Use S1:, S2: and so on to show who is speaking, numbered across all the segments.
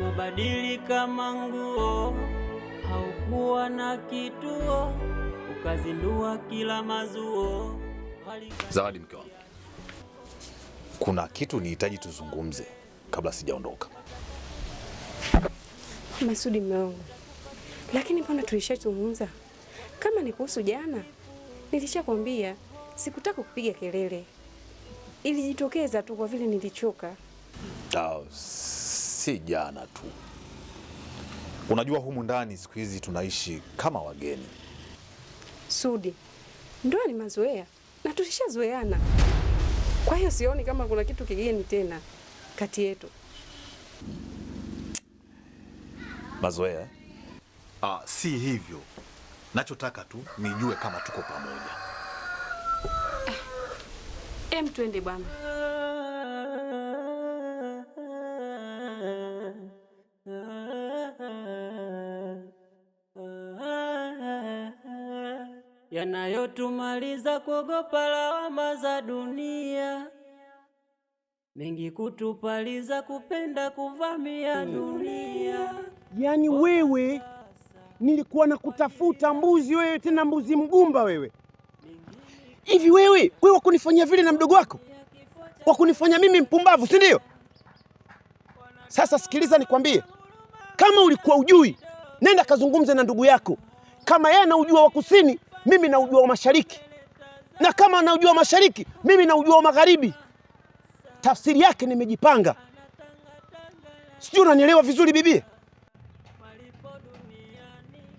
S1: Umebadili kama nguo, haukuwa na kituo, ukazindua kila mazuo.
S2: Zawadi, mke wangu, kuna kitu nihitaji tuzungumze kabla sijaondoka.
S3: Masudi, mume wangu, lakini mbona tulishazungumza? Kama ni kuhusu jana, nilishakwambia sikutaka kupiga kelele, ilijitokeza tu kwa vile nilichoka.
S2: Si jana tu. Unajua humu ndani siku hizi tunaishi kama wageni.
S3: Sudi, ndoa ni mazoea na tulishazoeana, kwa hiyo sioni kama kuna kitu kigeni tena kati yetu.
S2: Mazoea? Si hivyo. Nachotaka tu nijue kama tuko pamoja.
S3: Twende bwana.
S1: Yanayotumaliza kuogopa lawama za dunia, mengi kutupaliza kupenda kuvamia dunia.
S4: Yaani wewe nilikuwa nakutafuta mbuzi wewe, tena mbuzi mgumba wewe. Hivi wewe wakunifanyia vile na mdogo wako? Wakunifanya mimi mpumbavu, si ndio? Sasa sikiliza nikwambie, kama ulikuwa ujui, nenda kazungumze na ndugu yako. Kama yeye anaujua wa kusini, mimi naujua wa mashariki, na kama anaujua wa mashariki, mimi naujua wa magharibi. Tafsiri yake nimejipanga. Sijui unanielewa vizuri bibi?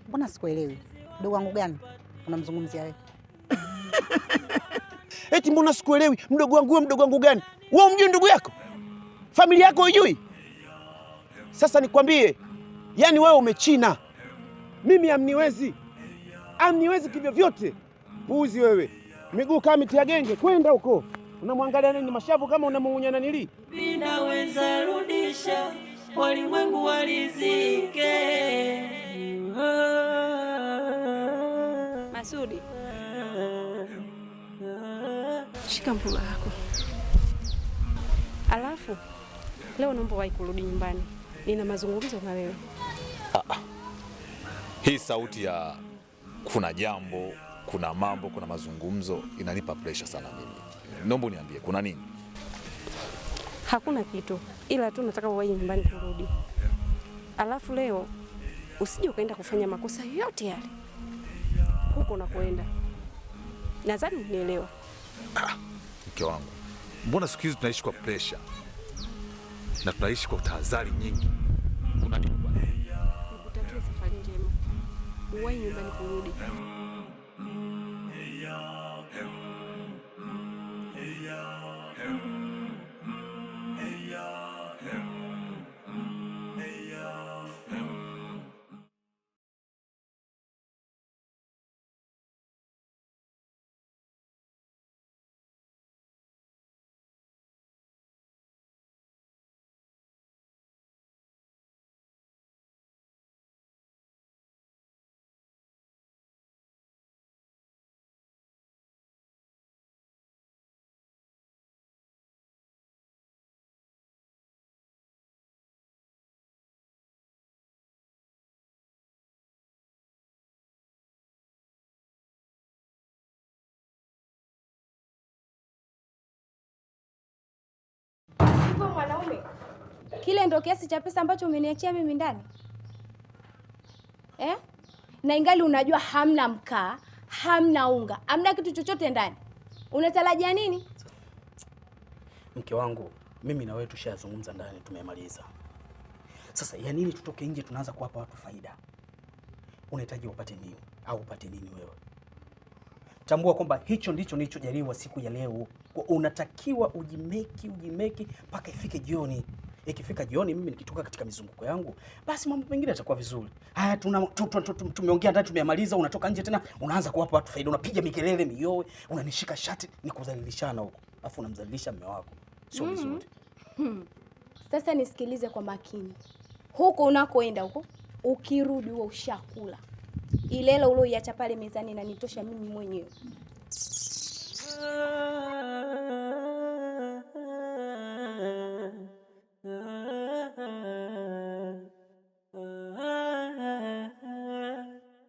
S5: Mbona sikuelewi? Mdogo wangu gani unamzungumzia wewe?
S4: Eti mbona sikuelewi? Mdogo wangu wewe, mdogo wangu gani? Wewe umjui ndugu yako? Familia yako hujui? Sasa nikwambie, yani wewe umechina. Mimi amniwezi. Amniwezi kivyo vyote. Puuzi wewe. Miguu kama miti ya genge, kwenda huko. Unamwangalia nini mashavu kama unamungunya nanili?
S1: Vinaweza rudisha walimwengu walizike.
S3: Masudi, shika mboga yako. Alafu leo naomba wahi kurudi nyumbani, nina mazungumzo na wewe.
S2: Hii sauti ya kuna jambo, kuna mambo, kuna mazungumzo inanipa pressure sana mimi. Naomba uniambie kuna nini?
S3: Hakuna kitu, ila tu nataka uwahi nyumbani kurudi. Alafu leo usije ukaenda kufanya makosa yote yale huko unakoenda. Nadhani unielewa.
S2: Mke wangu, mbona siku hizi tunaishi kwa pressure na tunaishi kwa tahadhari nyingi? Kuna nini bwana?
S3: Nikutakie safari njema, uwahi nyumbani kurudi.
S6: Mwanaume, kile ndo kiasi cha pesa ambacho umeniachia mimi ndani eh? Na ingali unajua hamna mkaa, hamna unga, hamna kitu chochote ndani, unatarajia nini?
S7: Mke wangu, mimi na wewe tushazungumza ndani, tumemaliza. Sasa ya nini tutoke nje tunaanza kuwapa watu faida? Unahitaji upate nini au upate nini wewe? Tambua kwamba hicho ndicho nilichojaliwa siku ya leo. Kwa unatakiwa ujimeki mpaka ifike jioni. Ikifika jioni mimi nikitoka katika mizunguko yangu, basi mambo mengine yatakuwa vizuri. Haya, tumeongea ndani tumemaliza, unatoka nje tena unaanza kuwapa watu faida, unapiga mikelele miowe, unanishika shati, ni kudhalilishana huko. Alafu unamdhalilisha mume wako. Sio vizuri.
S6: Sasa nisikilize kwa makini. Huko unakoenda huko, ukirudi huo ushakula. Ile uloiacha pale mezani inanitosha mimi mwenyewe.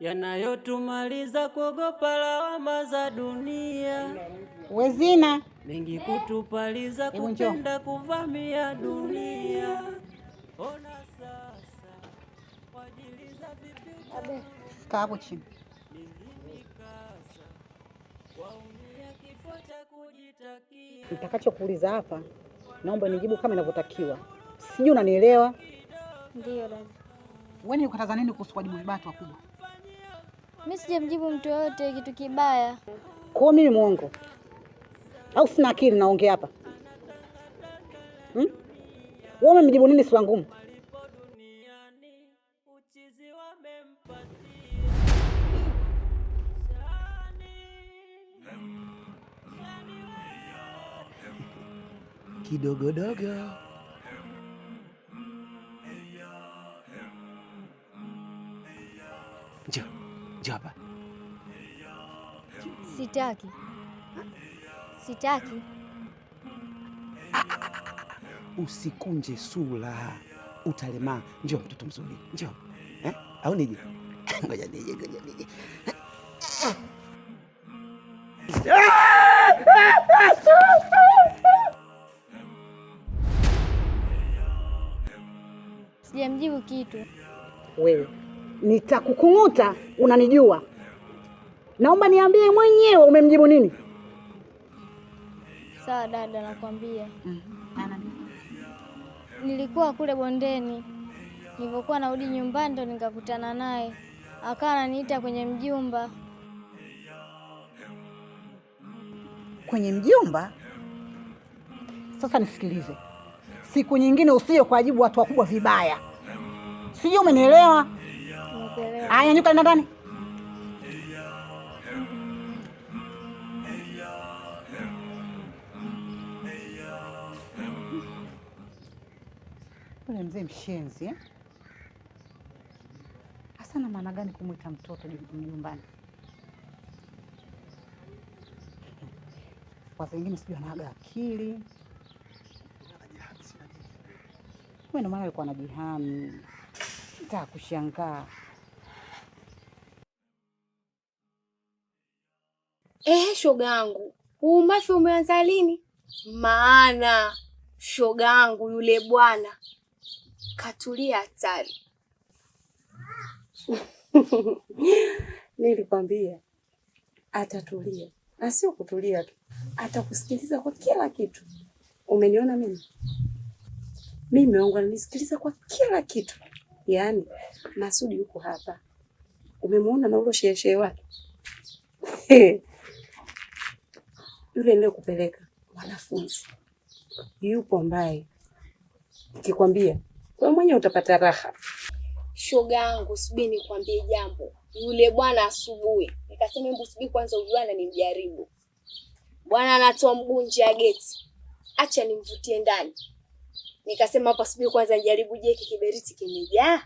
S1: Yanayotumaliza kuogopa lawama za dunia.
S5: Wezina,
S1: Mengi kutupaliza
S5: Hebu njoo.
S1: kupenda kuvamia dunia. Ona sasa wajiliza vipi
S5: kaa hapo chini.
S1: mikasa waumia kifo cha kujitakia.
S5: Nitakachokuuliza hapa, naomba nijibu kama inavyotakiwa. Sijui unanielewa?
S8: Ndiyo dada.
S5: Wewe nilikataza nini kuhusu kuwajibu vibaya watu wakubwa?
S8: Mi sijamjibu mtu yoyote kitu kibaya.
S5: Kwa hiyo mimi mwongo au sina akili naongea hapa? Hmm? Wewe umemjibu nini sura ngumu?
S4: Kidogodogo. Njoo, njoo hapa.
S8: Sitaki, sitaki.
S4: Usikunje sura, utalemaa. Njoo mtoto mzuri, njoo eh? Au nije? Ngoja nije, ngoja nije.
S8: Sijamjibu kitu.
S5: Wewe nitakukung'uta, unanijua. Naomba niambie mwenyewe umemjibu nini?
S8: Sawa dada, nakwambia. Nilikuwa kule bondeni, nilipokuwa narudi nyumbani ndo nikakutana naye, akawa ananiita kwenye mjumba.
S5: Kwenye mjumba? Sasa nisikilize, siku nyingine usije kuwajibu watu wakubwa vibaya, sijui umenielewa?
S8: Nimekuelewa.
S5: Aya, nyuka nenda ndani. Yule mzee mshenzi eh? Hasa na maana gani kumwita mtoto mjumbani? Watu wengine sijui anaaga akili. Wewe ndio maana alikuwa anajihami. Nataka kushangaa.
S6: Eh, shoga yangu, huu umafi umeanza lini? Maana shoga yangu yule bwana katulia hatari.
S3: Nilikwambia atatulia, na sio kutulia tu, atakusikiliza kwa kila kitu. Umeniona mimi? Mimi wangu ananisikiliza kwa kila kitu. Yaani Masudi yuko hapa, umemuona na ulo sheheshehe wake yule niliyokupeleka mwanafunzi yupo, ambaye nikikwambia wewe mwenyewe utapata raha.
S6: Shoga yangu, subiri nikwambie jambo. Yule bwana asubuhi, nikasema hebu subiri kwanza huyu bwana nimjaribu. Bwana anatoa mguu nje ya geti, acha nimvutie ndani. Nikasema hapa subiri kwanza nijaribu, je, hiki kiberiti kimejaa?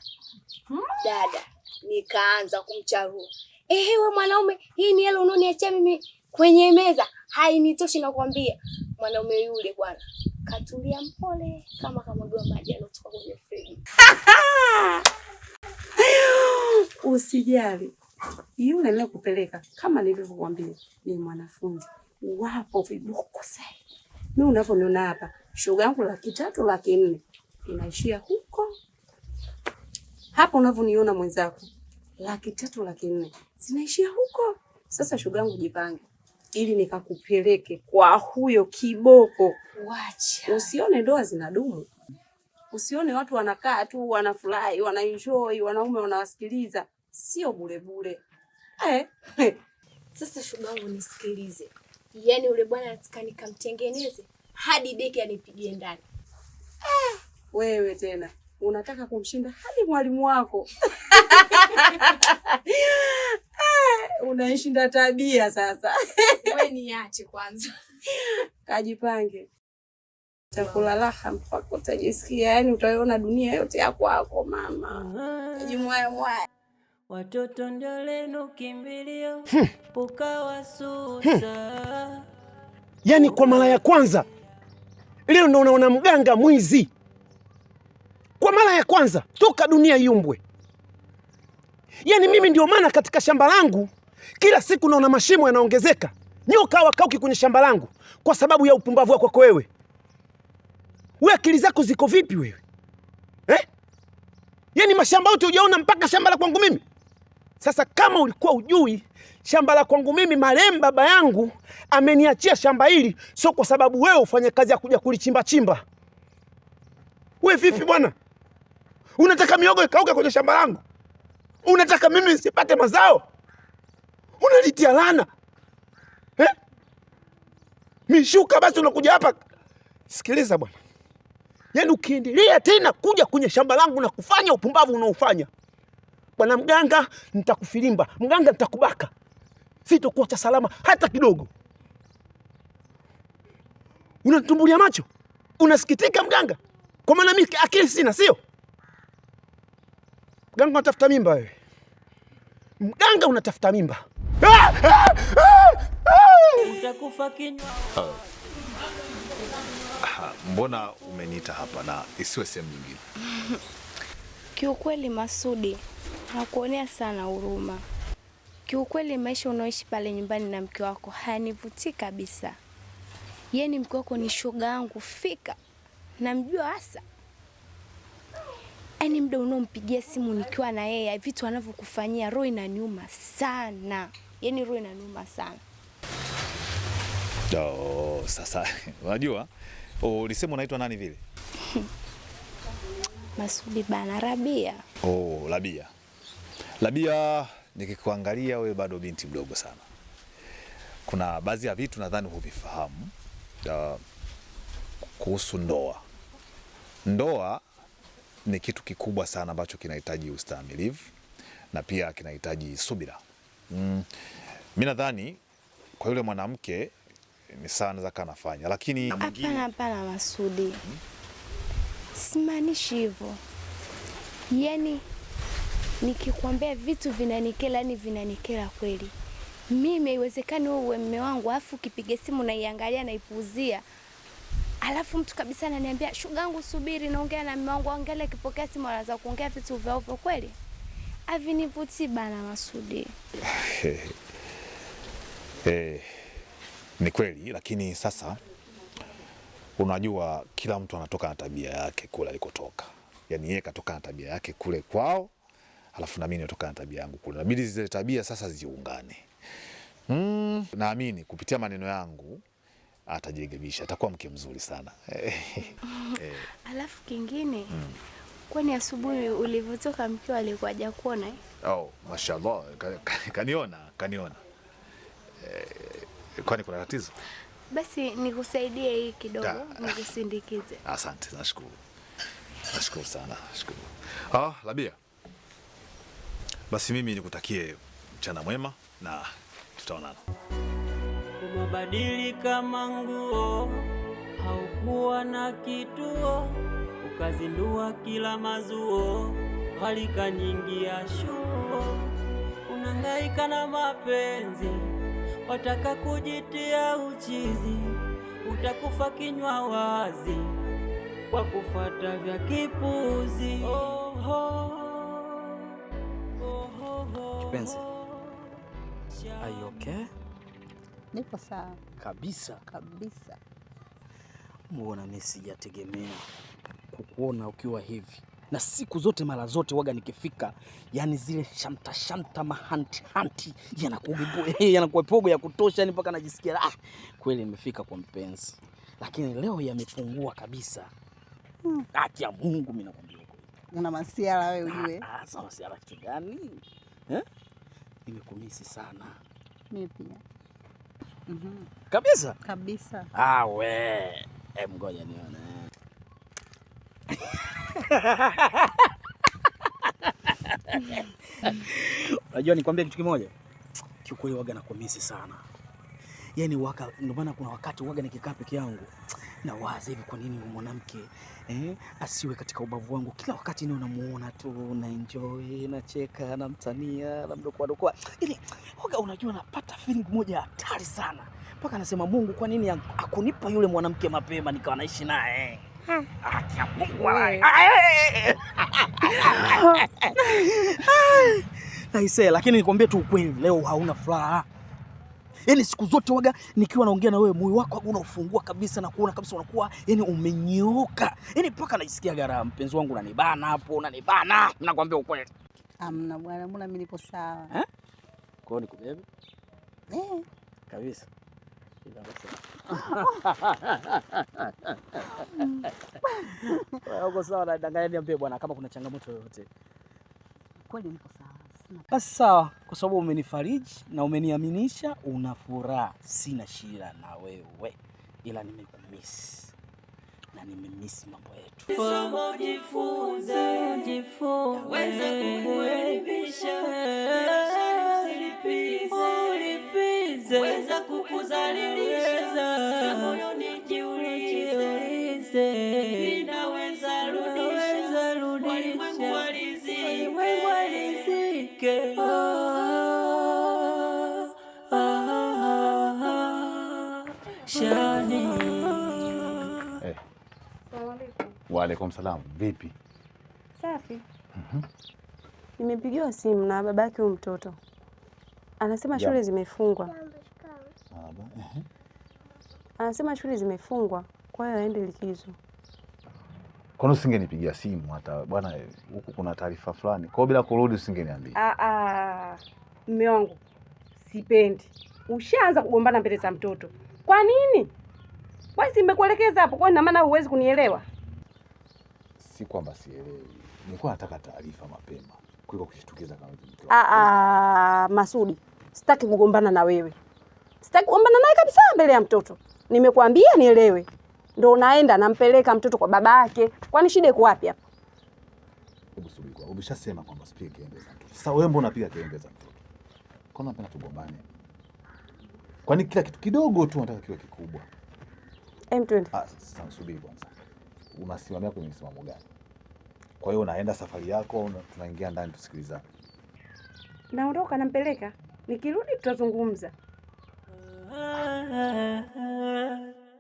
S6: Dada, nikaanza kumcharua. Ehe, we mwanaume, hii ni hela unaoniachia mimi kwenye meza, hainitoshi nakwambia. Mwanaume yule bwana katulia mpole kama kamwagiwa maji yanayotoka kwenye friji.
S3: Usijali, yule niliyokupeleka kama nilivyokuambia ni mwanafunzi, wapo viboko sasa. Mimi unavyoniona hapa, shoga yangu 300,000 400,000 inaishia huko. Hapa unavyoniona mwenzako, 300,000 400,000 zinaishia huko. Sasa shoga yangu, jipange ili nikakupeleke kwa huyo kiboko.
S6: Wacha.
S3: Usione ndoa zinadumu, usione watu wanakaa tu wanafurahi, wanaenjoy, wanaume wanawasikiliza, sio bure bure. Eh,
S6: Sasa shoga yangu nisikilize. Yaani yule bwana nataka nikamtengeneze hadi deki anipigie ndani.
S3: Wewe tena unataka kumshinda hadi mwalimu wako. Unaishinda tabia sasa.
S6: Wewe niache kwanza.
S3: Kajipange, chakula raha mpaka utajisikia, yani utaiona dunia yote ya kwako mama. Utajimwaya mwaya.
S1: Watoto ndio lenu kimbilio, ukawasusa.
S4: Yaani kwa mara ya kwanza leo ndo unaona mganga mwizi, kwa mara ya kwanza toka dunia iumbwe. Yaani mimi ndio maana katika shamba langu kila siku naona mashimo yanaongezeka, nyoka hawakauki kwenye shamba langu kwa sababu ya upumbavu wako kwako wewe. Wewe akili zako ziko vipi wewe eh? Yaani mashamba yote hujaona mpaka shamba la kwangu mimi? Sasa kama ulikuwa ujui shamba la kwangu mimi, marehemu baba yangu ameniachia shamba hili, sio kwa sababu wewe ufanye kazi ya kuja kulichimba chimba. Wewe vipi bwana? Unataka miogo ikauke kwenye shamba langu? Unataka mimi nisipate mazao? Unalitia lana eh? Mishuka basi unakuja hapa. Sikiliza bwana, yaani ukiendelea tena kuja kwenye shamba langu na kufanya upumbavu unaofanya bwana mganga, nitakufilimba mganga, nitakubaka, sitokuacha salama hata kidogo. Unanitumbulia macho, unasikitika mganga, kwa maana mimi akili sina, sio? Mganga unatafuta mimba wewe, mganga unatafuta mimba. Ah, ah, ah, ah!
S1: Utakufa kinywa.
S2: Mbona umeniita hapa na isiwe sehemu nyingine?
S6: Kiukweli Masudi, nakuonea sana huruma. Kiukweli maisha unaoishi pale nyumbani na mke wako hayanivutii kabisa. Yaani mke wako ni shoga yangu fika, namjua hasa. Yaani muda unaompigia simu nikiwa na yeye, vitu anavyokufanyia roho inaniuma sana. Yaani roho inaniuma sana.
S2: Oh, sasa unajua ulisema unaitwa nani vile?
S6: Masudi bana, Rabia.
S2: Oh, Rabia. Rabia, nikikuangalia wewe bado binti mdogo sana. Kuna baadhi ya vitu nadhani huvifahamu kuhusu ndoa. Ndoa ni kitu kikubwa sana ambacho kinahitaji ustahimilivu na pia kinahitaji subira. Mimi nadhani kwa yule mwanamke ni sana za kanafanya, lakini
S6: hapana, hapana Masudi. Simaanishi hivyo. Yaani nikikwambia vitu vinanikera, yani vinanikera kweli. Mimi haiwezekani wewe uwe mume wangu alafu ukipiga simu naiangalia naipuuzia. Alafu mtu kabisa ananiambia shogangu subiri naongea na mume wangu, angalia akipokea simu anaanza kuongea vitu vya ovyo kweli. Havinivutii bana Masudi.
S2: Ni kweli, lakini sasa unajua kila mtu anatoka na tabia yake kule alikotoka. Yaani yeye katoka na tabia yake kule kwao, alafu na mimi natoka na tabia yangu kule. Inabidi zile tabia sasa ziungane. Naamini kupitia maneno yangu atajirekebisha, atakuwa mke mzuri sana.
S6: Alafu kingine, kwani asubuhi ulivyotoka mkeo alikuwa hajakuona?
S2: Oh, mashallah, kaniona, kaniona. Kwani kuna tatizo?
S6: Basi nikusaidie hii kidogo, nikusindikize.
S2: Asante, nashukuru. Nashukuru sana, nashukuru. Rabia. Basi mimi nikutakie mchana mwema na tutaonana.
S1: Umebadilika manguo, haukuwa na kituo, ukazindua kila mazuo, ghalika nyingi ya shuo. Unangaika na mapenzi, wataka kujitia uchizi, utakufa kinywa wazi kwa kufuata vya kipuzi.
S7: Kipenzi, are you okay?
S5: Nipo sawa.
S7: Kabisa.
S5: Kabisa.
S7: Mbona mimi sijategemea kukuona ukiwa hivi. Na siku zote mara zote waga nikifika, yani zile shamta shamta mahanti hanti yanakuwa ya kutosha, yani mpaka najisikia kweli nimefika kwa mpenzi. Lakini leo yamepungua kabisa. Haki ya Mungu mimi nakwambia kweli.
S5: Una masiara wewe ujue.
S7: Sasa masiara kitu gani? Nimekumisi sana.
S5: Mimi pia.
S7: Kabisa?
S5: Kabisa.
S7: We. Ngoja nione. Unajua nikwambie kitu kimoja? Kiukweli waga nakumisi sana. Yaani waka ndio maana kuna wakati waga nikikaa peke yangu nawaza hivi, kwa nini mwanamke asiwe katika ubavu wangu kila wakati? Ni unamuona tu na enjoy, nacheka, namtania, namdokoa dokoa. Yaani waga unajua napata feeling moja hatari sana. Mpaka nasema Mungu, kwa nini hakunipa yule mwanamke mapema nikawa naishi naye? Acha Mungu. Aisee, lakini nikwambie tu ukweli, leo hauna furaha. Yaani siku zote waga nikiwa naongea na wewe moyo wako waga unaufungua kabisa na kuona kabisa unakuwa yani umenyooka. Yaani mpaka najisikia gara, mpenzi wangu unanibana hapo, unanibana. Nakwambia ukweli.
S5: Amna bwana, mbona mimi nipo sawa.
S7: Eh? Kwa hiyo nikubebe?
S5: Eh.
S7: Kabisa. Wewe uko sawa na danganya, niambie bwana kama kuna changamoto yoyote.
S5: Kweli nipo sawa. Sina.
S7: Basi sawa, kwa sababu umenifariji na umeniaminisha una furaha, sina shida na wewe, ila nimekumisi na nimemisi mambo yetu.
S1: Somo jifunze, jifunze, weza kukuelimisha, usilipize, ulipize, weza kukuzalilisha, na moyoni jiulize, inaweza rudisha, walimwengu walizike. Ah, ah, ah, Shani.
S2: Eh. Waalaikum salam. Vipi?
S3: Safi. Nimepigiwa simu na babake huyu mtoto, anasema shule zimefungwa, anasema shule zimefungwa, kwa hiyo aende likizo.
S2: Kwani usingenipigia simu hata bwana, huku kuna taarifa fulani. Kwa hiyo bila kurudi usingeniambia.
S3: Ah, ah, mume wangu sipendi. Ushaanza kugombana mbele za mtoto. Kwa nini? Kwani si nimekuelekeza hapo? Kwa ina maana huwezi kunielewa?
S2: Si kwamba sielewi. Nilikuwa nataka taarifa mapema kuliko kushtukiza kama hivi mke wangu.
S3: Ah, ah, Masudi, sitaki kugombana na wewe. Sitaki kugombana naye kabisa mbele ya mtoto. Nimekuambia nielewe. Ndio unaenda nampeleka mtoto kwa babake. Kwani shida iko wapi hapa?
S2: Hebu subiri kwa. Umeshasema kwamba usipige kelele za mtoto. Sasa wewe mbona unapiga kelele za mtoto? Kwani unapenda tugombane? Kwani kila kitu kidogo tu unataka kiwe kikubwa?
S3: Em, twende.
S2: Ah, sasa subiri kwanza. Unasimamia kwenye msimamo gani? Kwa hiyo unaenda safari yako, tunaingia ndani tusikilizane.
S3: Naondoka nampeleka. Nikirudi tutazungumza.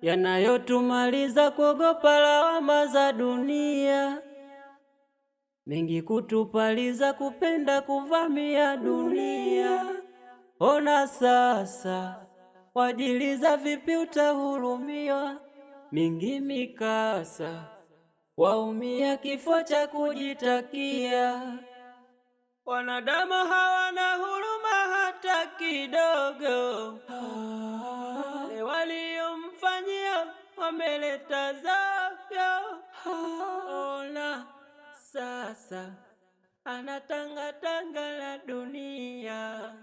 S1: Yanayotumaliza kuogopa lawama za dunia, mengi kutupaliza kupenda kuvamia dunia. Ona sasa wajiliza vipi utahurumiwa, mingi mikasa waumia kifo cha kujitakia. Wanadamu hawana huruma hata kidogo, wale waliomfanyia wameleta zavyo. Ona sasa anatangatanga la dunia.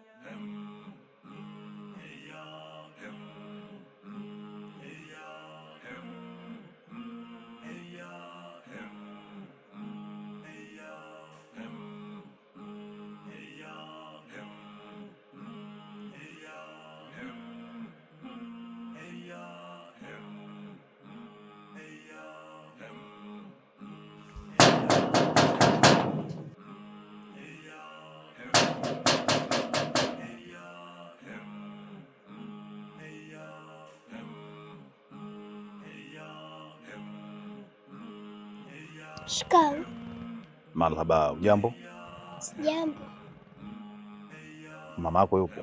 S6: Shikamoo.
S2: Marhaba, ujambo?
S6: Sijambo.
S2: Mama yako yupo?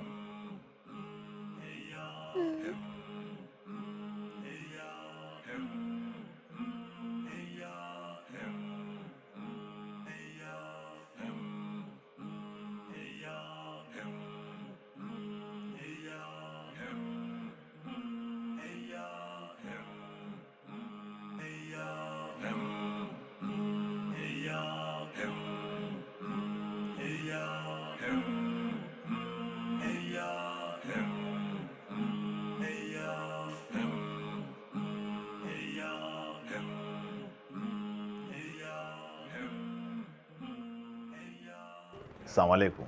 S2: Asalamu alaykum.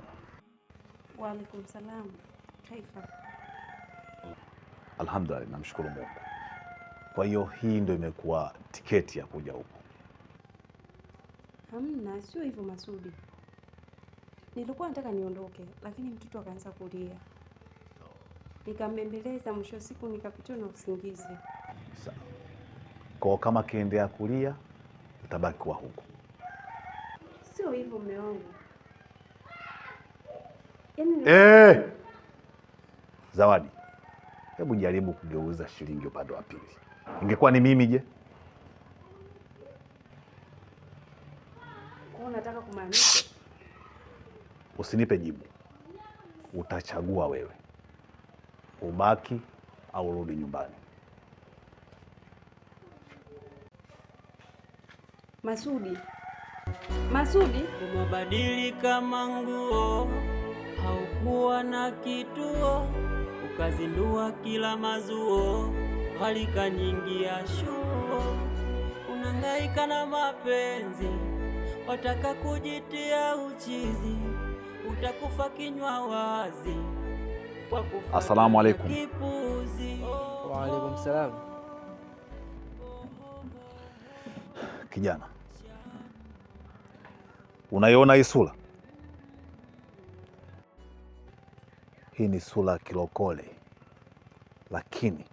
S3: Wa alaikum salam. Kaifa?
S2: Alhamdulillah, namshukuru Mungu. Kwa hiyo hii ndio imekuwa tiketi ya kuja huku.
S3: Hamna, sio hivyo Masudi. Nilikuwa nataka niondoke, lakini mtoto akaanza kulia. Nikambembeleza, mwisho wa siku nikapitiwa na usingizi.
S2: Sawa. Kwa kama akiendelea kulia utabaki kuwa huku.
S3: Sio hivyo mume wangu. Yaani
S2: Eh! Zawadi, hebu jaribu kugeuza shilingi upande wa pili. Ingekuwa ni mimi je?
S3: Kwa unataka kumaanisha
S2: Usinipe jibu, utachagua wewe, ubaki au urudi nyumbani.
S3: Masudi, Masudi,
S1: Umebadili kama nguo, haukuwa na kituo, ukazindua kila mazuo, gharika nyingi ya shuo. Unangaika na mapenzi, wataka kujitia uchizi, utakufa kinywa wazi kwa kufuata
S2: Asalamu alaikum.
S1: kipuzi.
S9: Waalaikum salam.
S2: Kijana, unaiona hii sura? Hii ni sura ya kilokole, lakini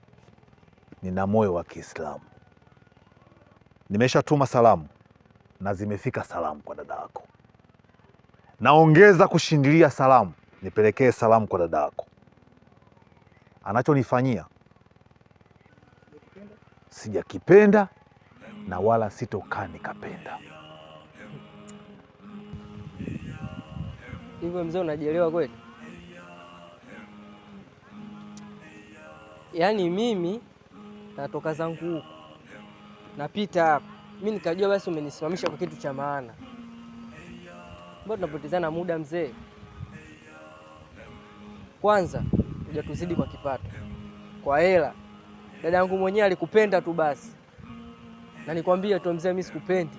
S2: nina moyo wa Kiislamu. Nimeshatuma salamu na zimefika salamu kwa dada yako. Naongeza kushindilia salamu, nipelekee salamu kwa dada yako. Anachonifanyia sijakipenda na wala sitokaa nikapenda.
S9: Hivyo mzee, unajielewa kweli? Yaani mimi natoka zangu huku napita hapa, mi nikajua basi umenisimamisha kwa kitu cha maana. Mbona tunapotezana muda mzee? Kwanza hujatuzidi kwa kipato, kwa hela. Dada yangu mwenyewe alikupenda tu basi, na nikwambie tu mzee, mi sikupendi.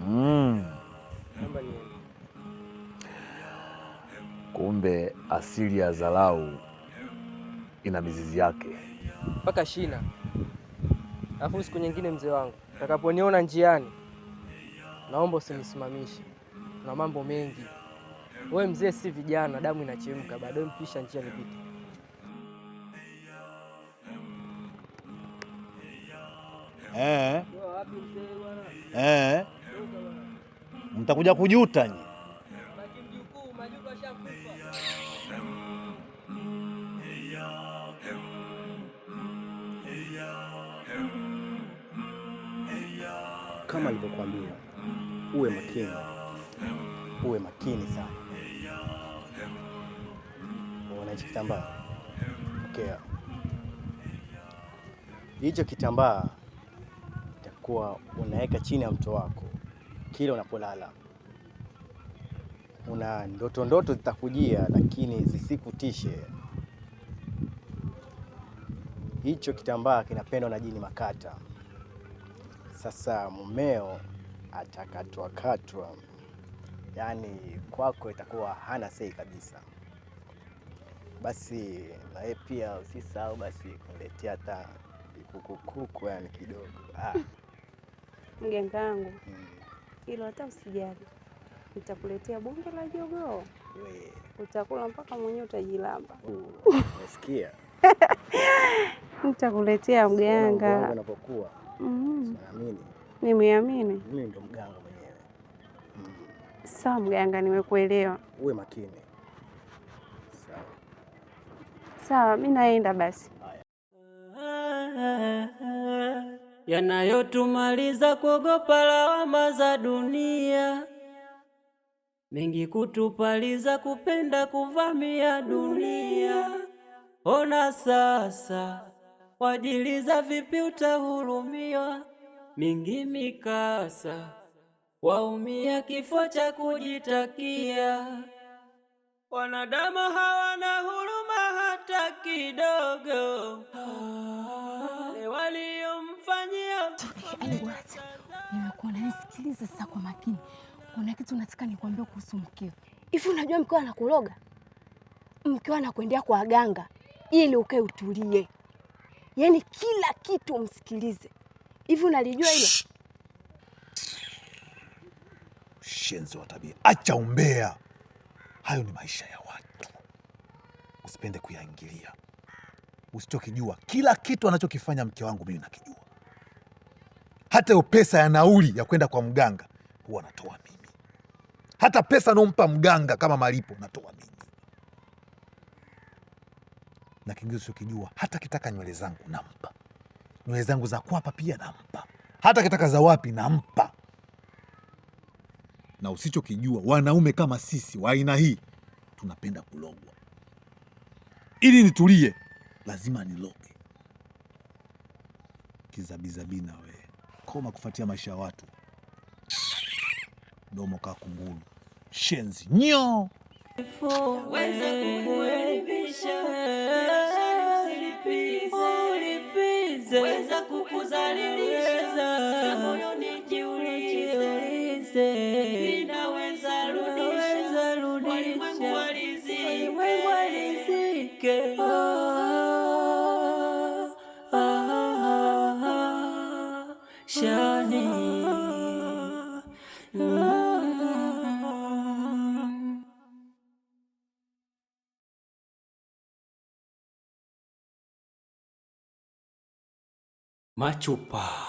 S9: Naomba niende.
S2: Kumbe asili ya dharau ina mizizi yake.
S9: Mpaka shina. Alafu siku nyingine mzee wangu, utakaponiona njiani, naomba usinisimamishe, na mambo mengi. Wewe mzee, si vijana, damu inachemka bado. Mpisha njia nipite.
S2: Eh. Eh. Mtakuja kujuta nyi.
S4: Kama alivyokuambia, uwe makini, uwe makini sana. Unaona hichi kitambaa? Pokea hicho kitambaa, itakuwa unaweka chini ya mto wako kila unapolala. Una ndoto ndoto zitakujia, lakini zisikutishe. Hicho kitambaa kinapendwa na jini makata. Sasa mumeo atakatwa katwa, yaani kwako itakuwa hana sei kabisa. Basi na yeye pia usisahau basi kuniletea hata vikukukuku, yani kidogo. Ah,
S3: mganga wangu, hilo hata usijali, nitakuletea bonge la jogoo,
S4: we,
S3: utakula mpaka mwenyewe utajilamba.
S4: Umesikia?
S3: Nitakuletea
S4: Unaona wangu
S3: mganga.
S4: unapokuwa naamini
S3: Nimeamini.
S4: mimi ndo mganga mwenyewe.
S3: Sawa mganga, nimekuelewa.
S4: Uwe makini. Sawa.
S3: Sawa, mi naenda basi.
S1: Yanayotumaliza kuogopa lawama za dunia, mengi kutupaliza kupenda kuvamia dunia. Ona sasa wajiliza vipi utahurumiwa, mingi mikasa waumia kifo cha kujitakia. Wanadamu hawana huruma hata kidogo, wale waliomfanyia
S6: Nimekuona, nisikilize sasa kwa makini. Kuna kitu nataka nikwambie kuhusu mkeo. Hivi unajua mkeo anakuroga? Mkeo anakuendea kwa waganga ili ukae utulie, yaani kila kitu umsikilize. Hivi unalijua hilo?
S2: Shenzi wa tabia, acha umbea. Hayo ni maisha ya watu, usipende kuyaingilia. Usichokijua, kila kitu anachokifanya mke wangu mimi nakijua. Hata hiyo pesa ya nauli ya kwenda kwa mganga huwa natoa mimi. Hata pesa naompa mganga kama malipo natoa mimi. Na kingine usichokijua, hata kitaka nywele zangu nampa, nywele zangu za kwapa pia nampa, hata kitaka za wapi nampa. Na usichokijua, wanaume kama sisi wa aina hii tunapenda kulogwa. Ili nitulie, lazima niloge. Kizabizabina we, koma kufuatia maisha ya watu, domo kaa kunguru, shenzi nyo.
S1: Weza kukuelimisha, ulipize, weza kukuzalilisha, na moyoni jiulize, ninaweza rudisha, walimwengu walizike. Shani.
S7: Machupa.